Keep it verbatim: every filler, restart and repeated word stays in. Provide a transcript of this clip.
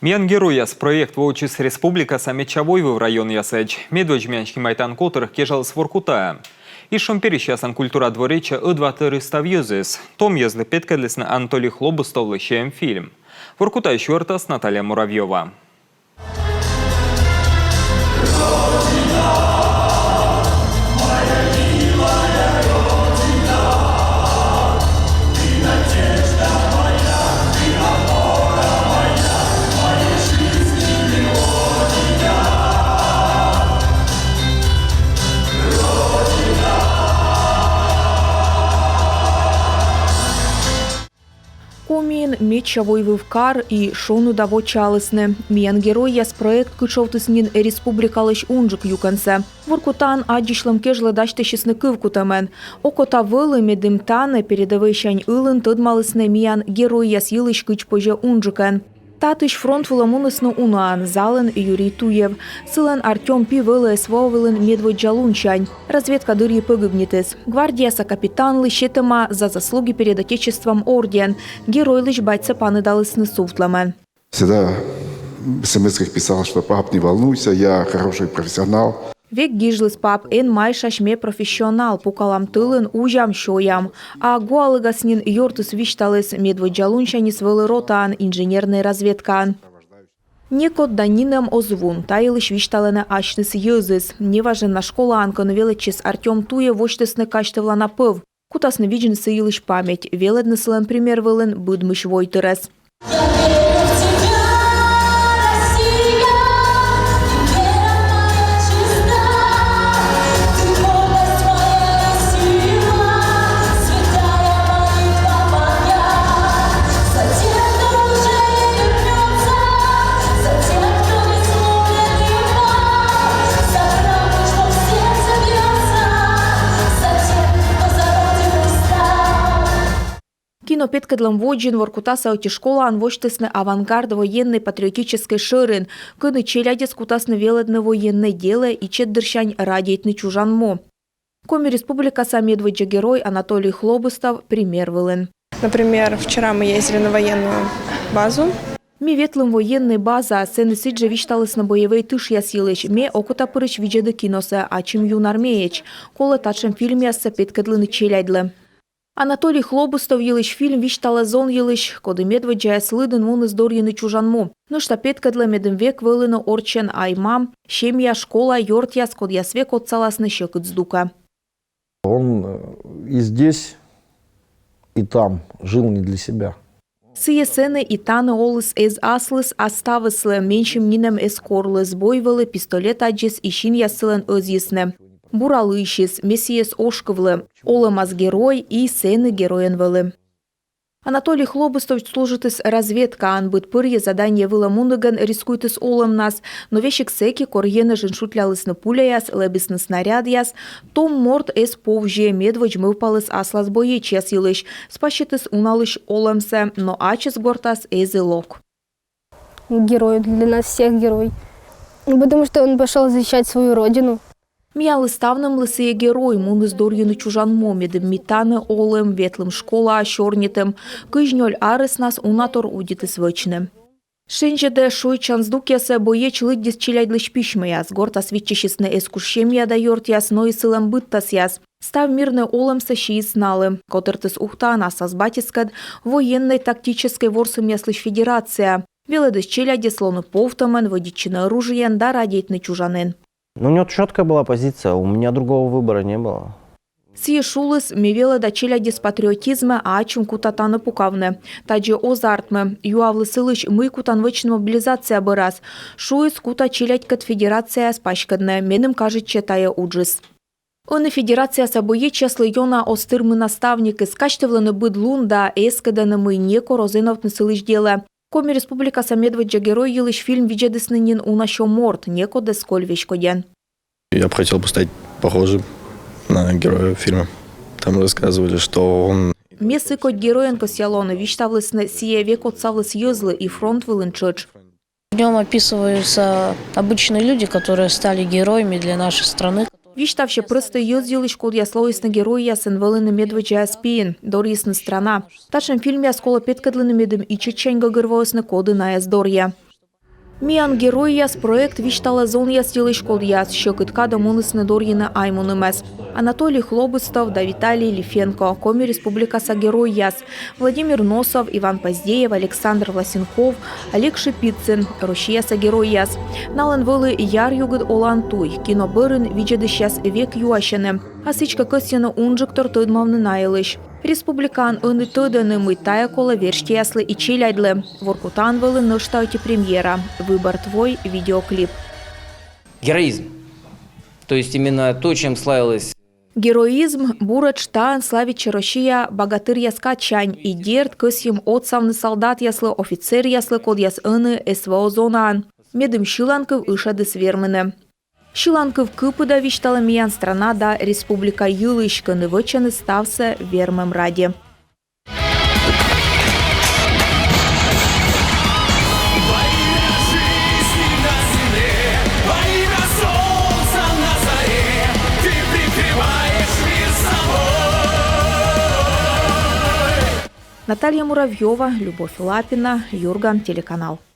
«Миян геройяс» проект воӧдчис республикаса медся войвыв районъясӧдз. Медводз миян снимайтан котыр кежаліс Воркутаӧ. Изшом пересьяслӧн культура дворечӧ ӧдва тӧрысь став йӧзыс. Том йӧзлы петкӧдлісны Анатолий Хлобыстовлы сиӧм фильм. Воркутаысь юӧртас Наталья Муравьёва. Комиын медся войвыв кар, и шоныда вочаалісны. «Миян геройяс» проект кытшовтіс нин республикалысь унджык юкӧнсӧ. Воркутаын аддзысьлӧм кежлӧ дасьтысисны кывкутӧмӧн. Окота вӧлі, медым тані, передӧвӧйсянь ылын, тӧдмалісны миян геройяс йылысь кыдз позьӧ унджыкӧн. Татысь фронт вылӧ мунісны унаӧн. Залын Юрий Туев. Сылӧн Артём пи вӧлі СВО вылын медводдза лунсянь. Разведка дырйи пӧгибнитіс. Гвардияса капитанлы сетӧма «За заслуги перед Отечеством» орден. Геройлысь батьсӧ паныдалісны сувтлӧмӧн. Всегда в смс-ках писал, что: «Пап, не волнуйся, я хороший профессионал». Век гижліс пап: «Эн майшась, ме профессионал, пукалам тылын, узям, сёям». А гуалігас нин ёртыс висьталіс: медводдза лунсяньыс вӧлі ротаын, инженернӧй разведкаын. Некод да нинӧм оз вун, та йылысь висьталӧны асьныс йӧзыс. Неважӧн на школаын, кӧні велӧдчис Артём Туев, восьтісны казьтывлана пӧв. Кутасны видзны сы йылысь память, велӧдны сылӧн пример вылын быдмысь войтырӧс. Кино петкӧдлӧм водзын Воркутаса ӧти школаын восьтісны «Авангард» военнӧй-патриотическӧй шӧрин, кӧні челядьӧс кутасны велӧдны военнӧй делӧ, ичӧтдырсянь радейтны чужан му. Коми Республикаса медводдза герой Анатолий Хлобыстов пример вылын. Например, вчера мы ездили на военную базу. Ми ветлім военнӧй базаӧ, сэні сідзжӧ висьталісны боевӧй тышъяс йылысь. Ме окотапырысь видзӧді киносӧ, ачым юнармеец. Колӧ татшӧм фильмъяссӧ петкӧдлыны челядьлы. Анатолий Хлобыстов йылысь фильм висьталӧ зон йылысь, коді медводдзаяс лыдын муніс дорйыны чужан му. Нӧшта петкӧдлӧ, медым век вӧліны орччӧн ай-мам, семья, школа, ёртъяс, кодъяс век отсаласны сьӧкыд здукӧ. Он э, и здесь, и там жил не для себя. Сійӧ сэні и тані оліс эз аслыс, а ставыслы. Менсьым нинӧм эз корлы. Збой вӧлі, пистолет аддзис, и синъяс сылӧн ӧзйисны. Бура лыйсис, ме сійӧс ошкывлі. Олӧмас герой, и сэні геройӧн вӧлі. Анатолий Хлобыстов служитіс разведкаын. Быд пӧрйӧ задание вылӧ мунігӧн рискуйтіс олӧмнас. Но весиг сэки, кор енэжын шутьлалісны пуляяс, лэбисны снарядъяс, том морт эз повзьы, медводз мӧвпаліс аслас боечьяс йылысь, спаситіс уналысь олӧмсӧ, но ачыс гортас эз и лок. Герой для нас всех герой. Потому что он пошёл защищать свою родину. Миянлы ставнымлы сійӧ герой, муніс дорйыны чужан му, медым ми тані олім, ветлім школаӧ, сёрнитім. Кызь нёль арӧснас унатор удитіс вӧчны. Шензьӧдӧ шойччан здукъясӧ боеч лыддис челядьлысь письмӧяс. Гортас виччысисны эз куж семья да ёртъяс, но и сылӧн быдтасъяс. Став мирнӧй олӧмсӧ сиис налы. Котыртіс Ухтаын аслас батьыскӧд военнӧй-тактическӧй ворсӧмъяслысь федерация. Велӧдіс челядьӧс лоны повтӧмӧн, вӧдитчыны оружиеӧн да радейтны чужанӧн. Ну, у него чёткая была позиция, у меня другого выбора не было. Сійӧ шуліс: ме велӧда челядьӧс патриотизмӧ, а ачым кута тані пукавны. Тадзи оз артмы. Юавлі сылысь, мый кутан вӧчны мобилизация бӧрас. Шуис, кута челядькӧд федерацияас паськӧдны. Меным кажитчӧ, тайӧ уджыс. Ӧні федерацияса боечьяслы ёна оз тырмы наставникыс. Казьтывлӧны быд лун да эскӧдӧны, мый некор оз эновтны сылысь делӧ. Коми Республикаса медводдза герой йылысь фильм видзӧдісны нин уна сё морт, некод эз коль веськодьӧн. Я бы хотел бы стать похожим на героя фильма. Там рассказывали, что он... Ме сы кодь геройӧн кӧсъя лоны, висьтавлісны, сійӧ век отсавліс йӧзлы и фронт вылын тшӧтш. В нём описываются обычные люди, которые стали героями для нашей страны. Висьтавсьӧ прӧстӧй йӧз йылысь, кодъяс лоисны геройясӧн, вӧліны медводдзаяс пиын, дорйисны страна. Татшӧм фильмъяс колӧ петкӧдлыны, медым ичӧтсянь гӧгӧрвоисны, коді найӧс дорйӧ. «Миян геройяс» проект висьталӧ зонъяс йылысь, кодъяс сьӧкыд кадӧ мунісны дорйыны ай мунӧмӧс. Анатолий Хлобыстов да Виталий Лифенко — Коми Республикаса геройяс. Владимир Носов, Иван Поздеев, Александр Власенков, Олег Шипицын — Россияса геройяс. Налӧн вӧлі яръюгыд олан туй. Кино бӧрын видзӧдысьяс век юасьӧны, а сідзкӧ, кӧсйӧны унджыктор тӧдмавны на йылысь. Республикаын ӧні тӧдӧны, мый тайӧ колӧ верстьӧяслы и челядьлы. Воркутаын вӧлі нӧшта ӧти премьера — «Выбор твой» видеоклип. Героизм. То есть именно то, чем славилась... Героизм. Буретш таӧн славитчӧ Россия богатыръяс кадсянь. И дерт, кӧсйим отсавны салдатъяслы, офицеръяслы, кодъяс ӧні СВО зонаын. Медым сьыланкыв ышӧдыс вермыны. Сьыланкыв кыпыда висьталӧ миян страна да республика йылысь, кӧні вӧчӧны ставсӧ вермӧм ради. Наталья Муравьева, Любовь Лапина, «Юрган» телеканал.